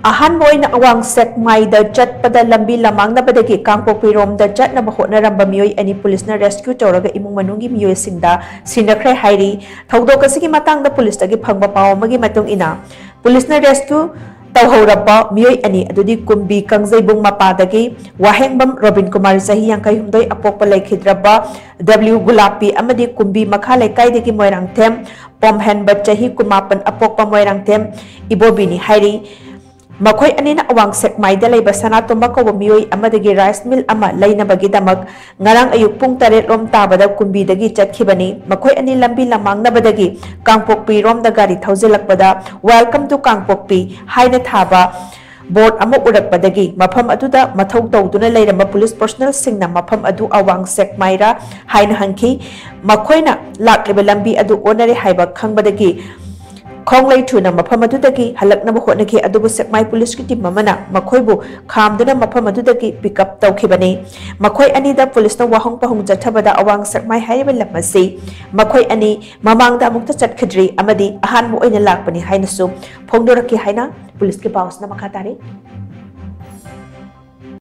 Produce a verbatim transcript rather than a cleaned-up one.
ꯑꯍꯥꯟꯕ ꯑꯣꯏꯅ ꯑꯋꯥꯡ ꯁꯦꯛꯃꯥꯏꯗ ꯆꯠꯄꯗ ꯂꯝꯕꯤ ꯂꯃꯥꯡꯅꯕꯗꯒꯤ ꯀꯥꯡꯄꯣꯛꯄꯤꯔꯣꯝꯗ ꯆꯠꯅꯕ ꯍꯣꯠꯅꯔꯝꯕ ꯃꯤꯑꯣꯏ ꯑꯅꯤ ꯄꯨꯂꯤꯁꯅ ꯔꯦꯁꯀ꯭ꯌꯨ ꯇꯧꯔꯒ ꯏꯃꯨꯡ ꯃꯅꯨꯡꯒꯤ ꯃꯤꯑꯣꯏꯁꯤꯡꯗ ꯁꯤꯟꯅꯈ꯭ꯔꯦ ꯍꯥꯏꯔꯤ꯫ ꯊꯧꯗꯣꯛ ꯑꯁꯤꯒꯤ ꯃꯇꯥꯡꯗ ꯄꯨꯂꯤꯁꯇꯒꯤ ꯐꯪꯕ ꯄꯥꯎ ꯑꯃꯒꯤ ꯃꯇꯨꯡ ꯏꯟꯅ, ꯄꯨꯂꯤꯁꯅ ꯔꯦꯁꯀ꯭ꯌꯨ ꯇꯧꯍꯧꯔꯕ ꯃꯤꯑꯣꯏ ꯑꯅꯤ ꯑꯗꯨꯗꯤ ꯀꯨꯝꯕꯤ ꯀꯥꯡꯖꯩꯕꯨꯡ ꯃꯄꯥꯗꯒꯤ ꯋꯥꯍꯦꯡꯕꯝ ꯔꯣꯕꯤꯟ ꯀꯨꯃꯥꯔ, ꯆꯍꯤ ꯌꯥꯡꯈꯩ ꯍꯨꯝꯗꯣꯏ, ꯑꯄꯣꯛꯄ ꯂꯩꯈꯤꯗ꯭ꯔꯕ ꯗꯕ꯭ꯂꯤꯎ ꯒꯨꯂꯥꯞꯄꯤ ꯑꯃꯗꯤ ꯀꯨꯝꯕꯤ ꯃꯈꯥ ꯂꯩꯀꯥꯏꯗꯒꯤ ꯃꯣꯏꯔꯥꯡꯊꯦꯝ ꯄꯣꯝꯍꯦꯟꯕ, ꯆꯍꯤ ꯀꯨꯟꯃꯥꯄꯟ, ꯑꯄꯣꯛꯄ ꯃꯣꯏꯔꯥꯡꯊꯦꯝ ꯏꯕꯣꯕꯤꯅꯤ ꯍꯥꯏꯔꯤ꯫ ꯃꯈꯣꯏ ꯑꯅꯤꯅ ꯑꯋꯥꯡ ꯁꯦꯛꯃꯥꯏꯗ ꯂꯩꯕ ꯁꯅꯥꯇꯣꯝꯕ ꯀꯧꯕ ꯃꯤꯑꯣꯏ ꯑꯃꯗꯒꯤ ꯔꯥꯏꯁ ꯃꯤꯜ ꯑꯃ ꯂꯩꯅꯕꯒꯤꯗꯃꯛ ꯉꯔꯥꯡ ꯑꯌꯨꯛ ꯄꯨꯡ ꯇꯔꯦꯠ ꯂꯣꯝ ꯇꯥꯕꯗ ꯀꯨꯝꯕꯤꯗꯒꯤ ꯆꯠꯈꯤꯕꯅꯤ꯫ ꯃꯈꯣꯏ ꯑꯅꯤ ꯂꯝꯕꯤ ꯂꯃꯥꯡꯅꯕꯗꯒꯤ ꯀꯥꯡꯄꯣꯛꯄꯤꯔꯣꯝꯗ ꯒꯥꯔꯤ ꯊꯧꯖꯤꯜꯂꯛꯄꯗ "Welcome to ꯀꯥꯡꯄꯣꯛꯄꯤ" ꯍꯥꯏꯅ ꯊꯥꯕ ꯕꯣꯔꯗ ꯑꯃ ꯎꯔꯛꯄꯗꯒꯤ ꯃꯐꯝ ꯑꯗꯨꯗ ꯃꯊꯧ ꯇꯧꯗꯨꯅ ꯂꯩꯔꯝꯕ ꯄꯨꯂꯤꯁ ꯄꯔꯁꯣꯅꯦꯜꯁꯤꯡꯅ ꯃꯐꯝ ꯑꯗꯨ ꯑꯋꯥꯡ ꯁꯦꯛꯃꯥꯏꯔꯥ ꯍꯥꯏꯅ ꯍꯪꯈꯤ꯫ ꯃꯈꯣꯏꯅ ꯂꯥꯛꯂꯤꯕ ꯂꯝꯕꯤ ꯑꯗꯨ ꯑꯣꯟꯅꯔꯦ ꯍꯥꯏꯕ ꯈꯪꯕꯗꯒꯤ ꯈꯣꯡꯂꯩ ꯊꯨꯅ ꯃꯐꯝ ꯑꯗꯨꯗꯒꯤ ꯍꯜꯂꯛꯅꯕ ꯍꯣꯠꯅꯈꯤ, ꯑꯗꯨꯕꯨ ꯁꯦꯛꯃꯥꯏ ꯄꯨꯂꯤꯁꯀꯤ ꯇꯤꯝ ꯑꯃꯅ ꯃꯈꯣꯏꯕꯨ ꯈꯥꯝꯗꯨꯅ ꯃꯐꯝ ꯑꯗꯨꯗꯒꯤ ꯄꯤꯛ ꯑꯞ ꯇꯧꯈꯤꯕꯅꯤ꯫ ꯃꯈꯣꯏ ꯑꯅꯤꯗ ꯄꯨꯂꯤꯁꯅ ꯋꯥꯍꯪ ꯄꯥꯎꯍꯪ ꯆꯠꯊꯕꯗ ꯑꯋꯥꯡ ꯁꯦꯛꯃꯥꯏ ꯍꯥꯏꯔꯤꯕ ꯂꯝ ꯑꯁꯤ ꯃꯈꯣꯏ ꯑꯅꯤ ꯃꯃꯥꯡꯗ ꯑꯃꯨꯛꯇ ꯆꯠꯈꯤꯗ꯭ꯔꯤ ꯑꯃꯗꯤ ꯑꯍꯥꯟꯕ ꯑꯣꯏꯅ ꯂꯥꯛꯄꯅꯤ ꯍꯥꯏꯅꯁꯨ ꯐꯣꯡꯗꯣꯔꯛꯈꯤ ꯍꯥꯏꯅ ꯄꯨꯂꯤꯁꯀꯤ ꯄꯥꯎꯁꯤꯅ ꯃꯈꯥ ꯇꯥꯔꯤ꯫